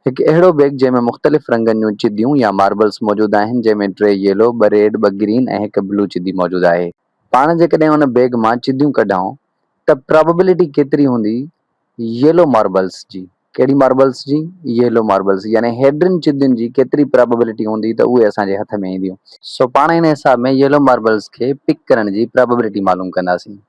هڪ اهڙو بيگ جنهن ۾ مختلف رنگن جون چديون يا ماربلز موجود آهن جنهن ۾ ٽي ييلو، ٻه ريڊ، ٻه گرين ۽ هڪ بلو چدي موجود آهي. پاڻ جيڪڏهن ان بيگ مان چديون ڪڍون ته پراببلٽي ڪيتري هوندي ييلو ماربلز جي؟ ڪهڙي ماربلز جي؟ ييلو ماربلز يعني هيڊرين چدين جي ڪيتري پراببلٽي هوندي ته اهي اسان جي هٿ ۾ اينديون. سو پاڻ ان حساب ۾ ييلو ماربلز کي پڪ ڪرڻ جي پراببلٽي معلوم ڪنداسين.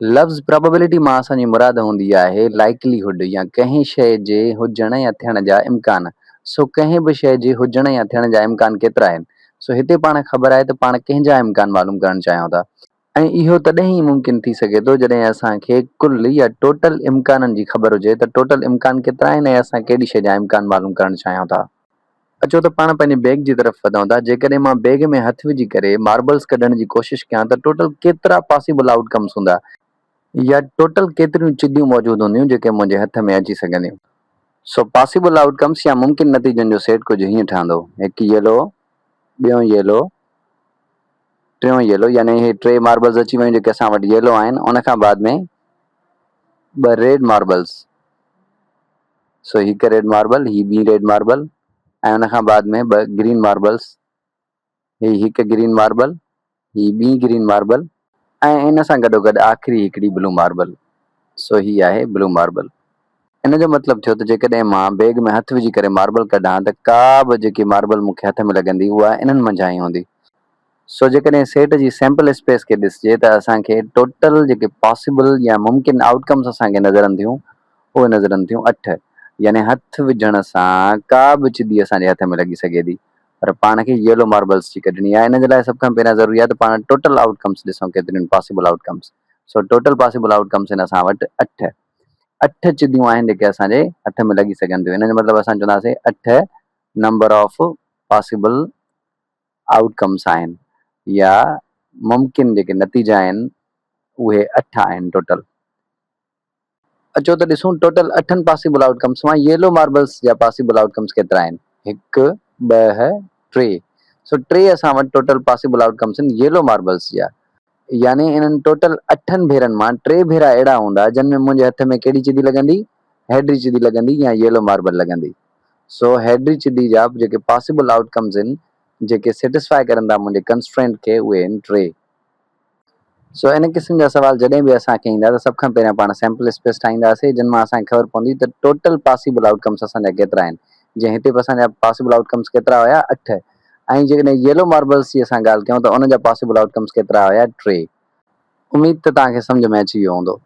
لفظ Probability مان اسان جي مراد هوندي آهي Likelihood يا ڪنهن شيء جي هجڻ يا ٿيڻ جا امڪان. سو ڪنهن به شيء جي هجڻ يا ٿيڻ جا امڪان ڪيترا آهن؟ سو هتي پاڻ خبر آهي ته پاڻ ڪنهن جا امڪان معلوم ڪرڻ چاهيون ٿا. ۽ اهو تڏهن ئي ممڪن ٿي سگهي ٿو جڏهن اسان کي ڪل يا ٽوٽل امڪانن جي خبر هجي ته ٽوٽل امڪان ڪيترا آهن ۽ اسان ڪهڙي شيء جا امڪان معلوم ڪرڻ چاهيون ٿا. اچو ته پاڻ پنهنجي بيگ جي طرف وڌون ٿا. جيڪڏهن مان بيگ ۾ هٿ وجهي ڪري ماربلز ڪڍڻ جي ڪوشش ڪيان ته ٽوٽل ڪيترا پاسيبل آئوٽ ڪمز هوندا يا ٽوٽل ڪيتريون چديون موجود هونديون جيڪي منهنجي هٿ ۾ اچي سگهنديون. سو پاسيبل آئوٽ ڪمز يا ممڪن نتيجن جو سيٽ ڪجهه هيئن ٺهندو، هڪ ييلو، ٻيون ييلو، ٽيون ييلو يعني اهي ٽي ماربلز اچي ويون جيڪي اسان وٽ ييلو آهن ان کان بعد ۾ ٻه ريڊ ماربلز. سو هڪ ريڊ ماربل، هي ٻي ريڊ ماربل ۽ ان کان بعد ۾ ٻه گرين ماربلز، هي هڪ گرين ماربل، هي ٻي گرين ماربل ۽ ان سان گڏوگڏ آخري هڪڙي بلو ماربل، سو هي آهي بلو ماربل. ان جو مطلب ٿيو ته جيڪڏهن مان بيگ ۾ هٿ وجهي ڪري ماربل ڪڍان ته ڪا به جيڪي ماربل مون کي هٿ ۾ لڳندي اها انهن منجهان ئي هوندي. سو جيڪڏهن سيٽ جي سيمپل اسپيس کي ڏسجي ته اسان کي ٽوٽل جيڪي پاسيبل يا ممڪن آئوٽ ڪمس اسان کي نظرن ٿيون اهي نظرن ٿيون اٺ يعني هٿ وجهڻ سان ڪا به چدي اسان جي هٿ ۾ لڳي سگهي ٿي پر پاڻ کي ييلو ماربلس جي ڪڍڻي آهي ان جي لاء سڀ کان پهريان ضروري آهي ته پاڻ ٽوٽل آئوٽ ڪمس ڏسون ڪيتريون possible outcomes so total possible outcomes آهن اسان وٽ اٺ اٺ چديون آهن جيڪي اسان جي هٿ ۾ لڳي سگهن ٿيون ان جو مطلب اسان چونداسين اٺ number of possible out comes آهن يا ممڪن جيڪي نتيجا آهن اهي اٺ آهن ٽوٽل. اچو ته ڏسون ٽوٽل اٺن پاسيبل آئوٽ ڪمس مان ييلو ماربلس جا پاسيبل آئوٽ ڪمس ڪيترا آهن؟ هڪ، ٻه، ٽي. سو ٽي اسان وٽ ٽوٽل پاسيبل آئوٽ ڪمس آهن ييلو ماربلس جا. يعني انهن ٽوٽل اٺن ڀيرن مان ٽي ڀيرا اهڙا هوندا جن ۾ منهنجي هٿ ۾ ڪهڙي چدي لڳندي؟ هيڊري چدي لڳندي يا ييلو ماربل لڳندي. سو هيڊري چدي جا جيڪي پاسيبل آئوٽ ڪمز آهن جيڪي سيٽسفائي ڪرن ٿا منهنجي ڪنسٽرينٽ کي اهي آهن ٽي. سو ان قسم جا سوال جڏهن به اسان کي ايندا ته سڀ کان پهريان پاڻ سيمپل اسپيس ٺاهينداسين جن مان اسان کي خبر پوندي ته ٽوٽل پاسيبل آئوٽ ڪمز اسان جا ڪيترا آهن جيئن هتي به اسان جا پاسيبل آئوٽ ڪمز ڪيترا هيا اٺ ۽ جيڪڏهن ييلو ماربلز جي اسان ڳالهه ڪيون ته ان جا پاسيبل آئوٽ ڪمز ڪيترا هيا ٽي. اميد ته توهان کي سمجهه ۾ اچي ويو هوندو.